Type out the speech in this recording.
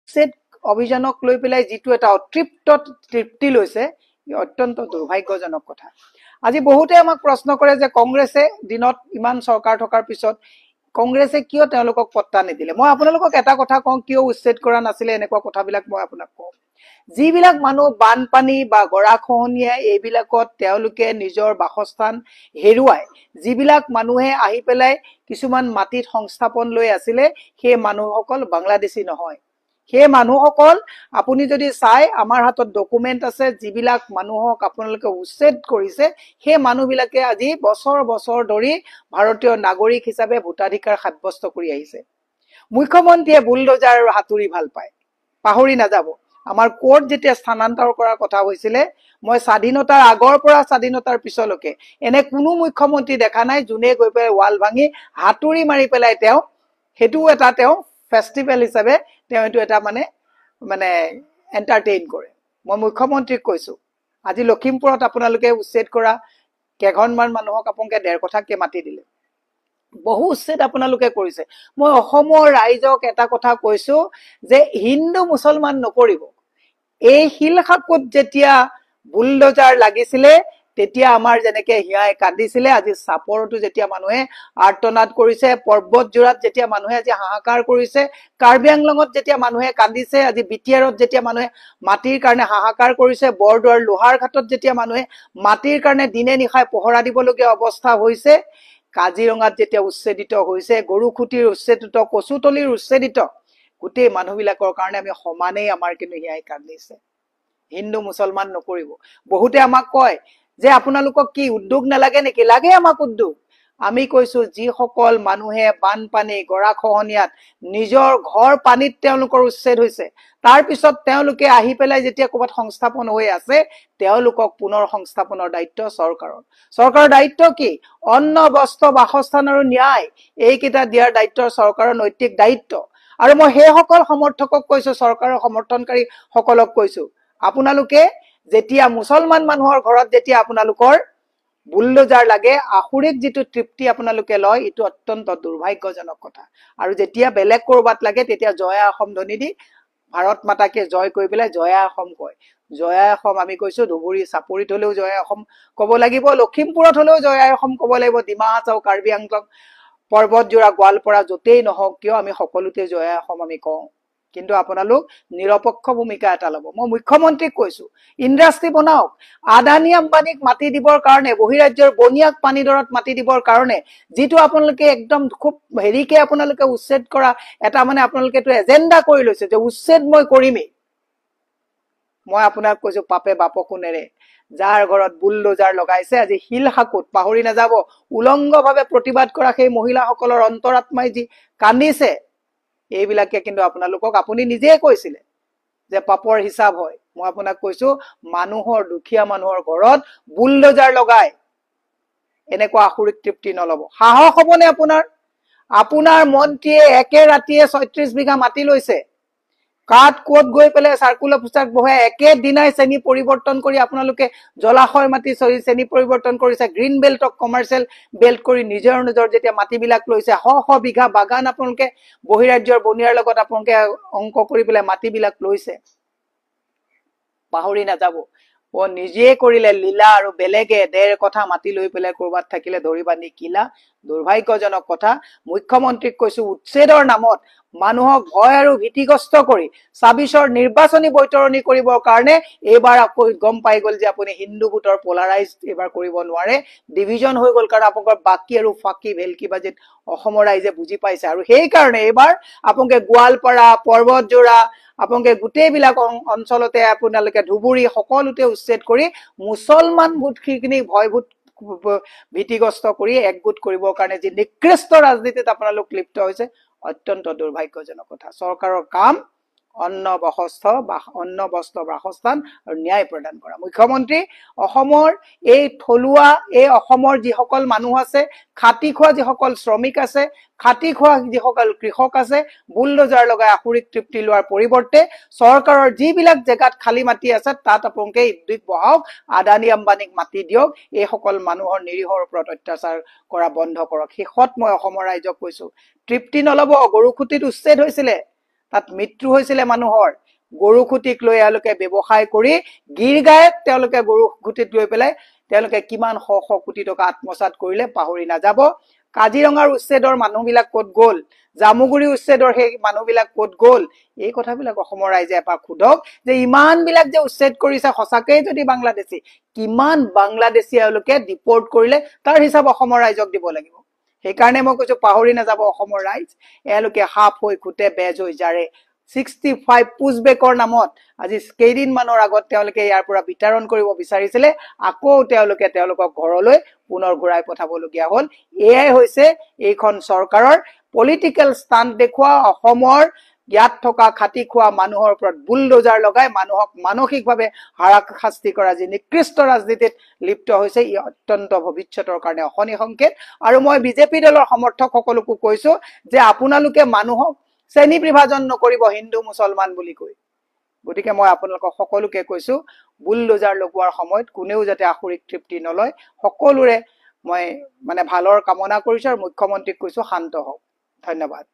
উচ্ছেদ অভিযানক লৈ পেলাই যিটো এটা অতৃপ্ত তৃপ্তি লৈছে, ই অত্যন্ত দুৰ্ভাগ্যজনক কথা। আজি বহুতে আমাক প্ৰশ্ন কৰে যে কংগ্ৰেছে দিনত ইমান চৰকাৰ থকাৰ পিছত কংগ্ৰেছে কিয় তেওঁলোকক পট্টা নিদিলে? মই আপোনালোকক এটা কথা কওঁ, কিয় উচ্ছেদ কৰা নাছিলে এনেকুৱা কথাবিলাক মই আপোনাক কওঁ। যিবিলাক মানুহ বানপানী বা গৰাখহনীয়া এইবিলাকত তেওঁলোকে নিজৰ বাসস্থান হেৰুৱাই যিবিলাক মানুহে আহি পেলাই কিছুমান মাটিত সংস্থাপন লৈ আছিলে, সেই মানুহসকল বাংলাদেশী নহয়। সেই মানুহসকল আপুনি যদি চাই, আমাৰ হাতত ডকুমেণ্ট আছে, যিবিলাক মানুহক আপোনালোকে উচ্ছেদ কৰিছে সেই মানুহবিলাকে আজি বছৰ বছৰ ধৰি ভাৰতীয় নাগৰিক হিচাপে ভোটাধিকাৰ সাব্যস্ত কৰি আহিছে। মুখ্যমন্ত্ৰীয়ে বুলডজাৰ আৰু হাতুৰি ভাল পায়, পাহৰি নাযাব। আমাৰ কোৰ্ট যেতিয়া স্থানান্তৰ কৰাৰ কথা হৈছিলে, মই স্বাধীনতাৰ আগৰ পৰা স্বাধীনতাৰ পিছলৈকে এনে কোনো মুখ্যমন্ত্ৰী দেখা নাই যোনে গৈ পেলাই ৱাল ভাঙি হাতুৰি মাৰি পেলাই তেওঁ সেইটোও এটা তেওঁ ফেষ্টিভেল হিচাপে তেওঁ এইটো এটা মানে মানে এণ্টাৰটেইন কৰে। মই মুখ্যমন্ত্ৰীক কৈছো, আজি লখিমপুৰত আপোনালোকে উচ্ছেদ কৰা কেইঘৰমান মানুহক আপোনালোকে ডেৰ কথাকে মাতি দিলে, বহু উচ্ছেদ আপোনালোকে কৰিছে। মই অসমৰ ৰাইজক এটা কথা কৈছো যে হিন্দু মুছলমান নকৰিব। এই শিলসাঁকোত যেতিয়া বুলডজাৰ লাগিছিলে তেতিয়া আমাৰ যেনেকে হিয়াই কান্দিছিলে, আজি চাপৰতো যেতিয়া মানুহে আৰ্তনাদ কৰিছে, পৰ্বতযোৰাত যেতিয়া মানুহে আজি হাহাকাৰ কৰিছে, কাৰ্বি আংলঙত যেতিয়া মানুহে কান্দিছে, আজি বি টি আৰত যেতিয়া মানুহে মাটিৰ কাৰণে হাহাকাৰ কৰিছে, বৰদোৱাৰ লোহাৰঘাটত যেতিয়া মানুহে মাটিৰ কাৰণে দিনে নিশাই পহৰা দিবলগীয়া অৱস্থা হৈছে, কাজিৰঙাত যেতিয়া উচ্ছেদিত হৈছে, গৰুখুঁটিৰ উচ্ছেদিত, কচুতলিৰ উচ্ছেদিত গোটেই মানুহবিলাকৰ কাৰণে আমি সমানেই আমাৰ কিন্তু হিয়াই কান্দিছে। হিন্দু মুছলমান নকৰিব। বহুতে আমাক কয় যে আপোনালোকক কি উদ্যোগ নালাগে নেকি? লাগে আমাক উদ্যোগ। আমি কৈছো যিসকল মানুহে বানপানী গৰাখহনীয়াত নিজৰ ঘৰ পানীত তেওঁলোকৰ উচ্ছেদ হৈছে, তাৰ পিছত তেওঁলোকে আহি পেলাই যেতিয়া ক'ৰবাত সংস্থাপন হৈ আছে, তেওঁলোকক পুনৰ সংস্থাপনৰ দায়িত্ব চৰকাৰৰ। চৰকাৰৰ দায়িত্ব কি? অন্ন, বস্ত্ৰ, বাসস্থান আৰু ন্যায়, এইকেইটা দিয়াৰ দায়িত্ব চৰকাৰৰ নৈতিক দায়িত্ব। আৰু মই সেইসকল সমৰ্থকক কৈছো, চৰকাৰৰ সমৰ্থনকাৰী সকলক কৈছো, আপোনালোকে যেতিয়া মুছলমান মানুহৰ ঘৰত যেতিয়া আপোনালোকৰ বুলডজাৰ লাগে, আসুৰিক যিটো তৃপ্তি আপোনালোকে লয়, এইটো অত্যন্ত দুৰ্ভাগ্যজনক কথা। আৰু যেতিয়া বেলেগ ক'ৰবাত লাগে তেতিয়া জয়া অসম ধ্বনি দি ভাৰত মাতাকে জয় কৰি পেলাই জয়া অসম কয়। জয়া অসম আমি কৈছো, ধুবুৰী চাপৰিত হলেও জয়া অসম ক'ব লাগিব, লখিমপুৰত হলেও জয়া অসম ক'ব লাগিব, ডিমা হাছাও, কাৰ্বি আংলং, পৰ্বতযোৰা, গোৱালপাৰা য'তেই নহওক কিয় আমি সকলোতে জয়া অসম আমি কওঁ। কিন্তু আপোনালোক নিৰপেক্ষ ভূমিকা এটা ল'ব। মই মুখ্যমন্ত্ৰীক কৈছো, ইণ্ডাষ্ট্ৰী বনাওক। আদানী আম্বানীক মাটি দিবৰ কাৰণে, বহিৰাজ্যৰ বনিয়াক পানী দৰত মাটি দিবৰ কাৰণে যিটো আপোনালোকে একদম খুব হেৰিকে আপোনালোকে উচ্ছেদ কৰা এটা মানে আপোনালোকে এইটো এজেণ্ডা কৰি লৈছে যে উচ্ছেদ মই কৰিমেই। মই আপোনাক কৈছো, পাপে বাপকো নেৰে। যাৰ ঘৰত বুলডজাৰ লগাইছে আজি শিলসাঁকোত, পাহৰি নাযাব, উলংগভাৱে প্ৰতিবাদ কৰা সেই মহিলাসকলৰ অন্তৰাত্মাই যি কান্দিছে, এইবিলাকে কিন্তু আপোনালোকক, আপুনি নিজে কৈছিলে যে পাপৰ হিচাপ হয়। মই আপোনাক কৈছো, মানুহৰ দুখীয়া মানুহৰ ঘৰত বুলডজাৰ লগাই এনেকুৱা আসুৰিক তৃপ্তি নল'ব। সাহস হ'বনে আপোনাৰ? আপোনাৰ মন্ত্ৰীয়ে একে ৰাতিয়ে 36 বিঘা মাটি লৈছে, কাত ক'ত গৈ পেলাই চাৰ্কুল অফিচাৰক বহাই একেদিনাই শ্ৰেণী পৰিৱৰ্তন কৰি আপোনালোকে জলাশয় মাটি শ্ৰেণী পৰিৱৰ্তন কৰিছে, গ্ৰীণ বেল্টক কমাৰ্চিয়েল বেল্ট কৰি নিজৰ নিজৰ যেতিয়া মাটিবিলাক লৈছে, শ শ বিঘা বাগান আপোনালোকে বহিৰাজ্যৰ বনিয়াৰ লগত আপোনালোকে অংক কৰি পেলাই মাটিবিলাক লৈছে। পাহৰি নাযাব, নিজে কৰিলে লীলা আৰু বেলেগে ডেৰ কথা মাটি লৈ পেলাই ক'ৰবাত থাকিলে ধৰি বান্ধি কিলা। দুৰ্ভাগ্যজনক কথা। মুখ্যমন্ত্ৰীক কৈছো, উচ্ছেদৰ নামত মানুহক ভয় আৰু ভীতিগ্ৰস্ত কৰি 26ৰ নিৰ্বাচনী বৈতৰণি কৰিবৰ কাৰণে এইবাৰ আকৌ গম পাই গ'ল যে আপুনি হিন্দু ভোটৰ পলাৰাইজ এইবাৰ কৰিব নোৱাৰে, ডিভিজন হৈ গ'ল। কাৰণ আপোনালোকৰ বাকী আৰু ফাঁকি ভেলকি বাজিত অসমৰ ৰাইজে বুজি পাইছে। আৰু সেইকাৰণে এইবাৰ আপোনালোকে গোৱালপাৰা, পৰ্বতযোৰা, আপোনালোকে গোটেইবিলাক অঞ্চলতে আপোনালোকে ধুবুৰী সকলোতে উচ্ছেদ কৰি মুছলমান ভোটখিনি ভয় ভোট ভীতিগ্ৰস্ত কৰি একগোট কৰিবৰ কাৰণে যি নিকৃষ্ট ৰাজনীতিত আপোনালোক লিপ্ত হৈছে, অত্যন্ত দুৰ্ভাগ্যজনক কথা। চৰকাৰৰ কাম অন্ন বসস্থ বা অন্ন বস্ত্ৰ বাসস্থান আৰু ন্যায় প্ৰদান কৰা। মুখ্যমন্ত্ৰী, অসমৰ এই থলুৱা, এই অসমৰ যিসকল মানুহ আছে, খাটি খোৱা যিসকল শ্ৰমিক আছে, খাটি খোৱা যিসকল কৃষক আছে, বুলডজাৰ লগাই আসুৰিক তৃপ্তি লোৱাৰ পৰিৱৰ্তে চৰকাৰৰ যিবিলাক জেগাত খালী মাটি আছে তাত আপোনালোকে উদ্যোগ বহাওক, আদানী আম্বানীক মাটি দিয়ক, এইসকল মানুহৰ নিৰীহৰ ওপৰত অত্যাচাৰ কৰা বন্ধ কৰক। শেষত মই অসমৰ ৰাইজক কৈছো, তৃপ্তি নল'ব। গৰুখুঁটিত উচ্ছেদ হৈছিলে, তাত মৃত্যু হৈছিলে মানুহৰ। গৰু খুটিক লৈ এওঁলোকে ব্যৱসায় কৰি গীৰ গায়ত তেওঁলোকে গৰু খুটিত লৈ পেলাই তেওঁলোকে কিমান শ শ কোটি টকা আত্মসাত কৰিলে, পাহৰি নাযাব। কাজিৰঙাৰ উচ্ছেদৰ মানুহবিলাক ক'ত গ'ল, জামুগুৰি উচ্ছেদৰ সেই মানুহবিলাক ক'ত গ'ল, এই কথাবিলাক অসমৰ ৰাইজে এপাক সোধক যে ইমানবিলাক যে উচ্ছেদ কৰিছে, সঁচাকৈয়ে যদি বাংলাদেশী, কিমান বাংলাদেশী এওঁলোকে ডিপৰ্ট কৰিলে তাৰ হিচাপ অসমৰ ৰাইজক দিব লাগিব। সেইকাৰণে মই কৈছো, পাহৰি নাযাব অসমৰ ৰাইজ, এওঁলোকে সাপ হৈ খুটে, বেজ হৈ জাৰে। 65 পুছবেকৰ নামত আজি কেইদিনমানৰ আগত তেওঁলোকে ইয়াৰ পৰা বিতৰণ কৰিব বিচাৰিছিলে, আকৌ তেওঁলোকে তেওঁলোকক ঘৰলৈ পুনৰ ঘূৰাই পঠাবলগীয়া হ'ল। এয়াই হৈছে এইখন চৰকাৰৰ পলিটিকেল ষ্টাণ্ট দেখুওৱা, অসমৰ ইয়াত থকা খাটি খোৱা মানুহৰ ওপৰত বুলডোজাৰ লগাই মানুহক মানসিকভাৱে হাৰাশাস্তি কৰা যি নিকৃষ্ট ৰাজনীতিত লিপ্ত হৈছে, ই অত্যন্ত ভৱিষ্যতৰ কাৰণে অশনি সংকেত। আৰু মই বিজেপি দলৰ সমৰ্থকসকলকো কৈছো যে আপোনালোকে মানুহক শ্ৰেণী বিভাজন নকৰিব হিন্দু মুছলমান বুলি কৈ। গতিকে মই আপোনালোকক সকলোকে কৈছো, বুলডোজাৰ লগোৱাৰ সময়ত কোনেও যাতে আসুৰিক তৃপ্তি নলয়। সকলোৰে মই মানে ভালৰ কামনা কৰিছো আৰু মুখ্যমন্ত্ৰীক কৈছো শান্ত হওক। ধন্যবাদ।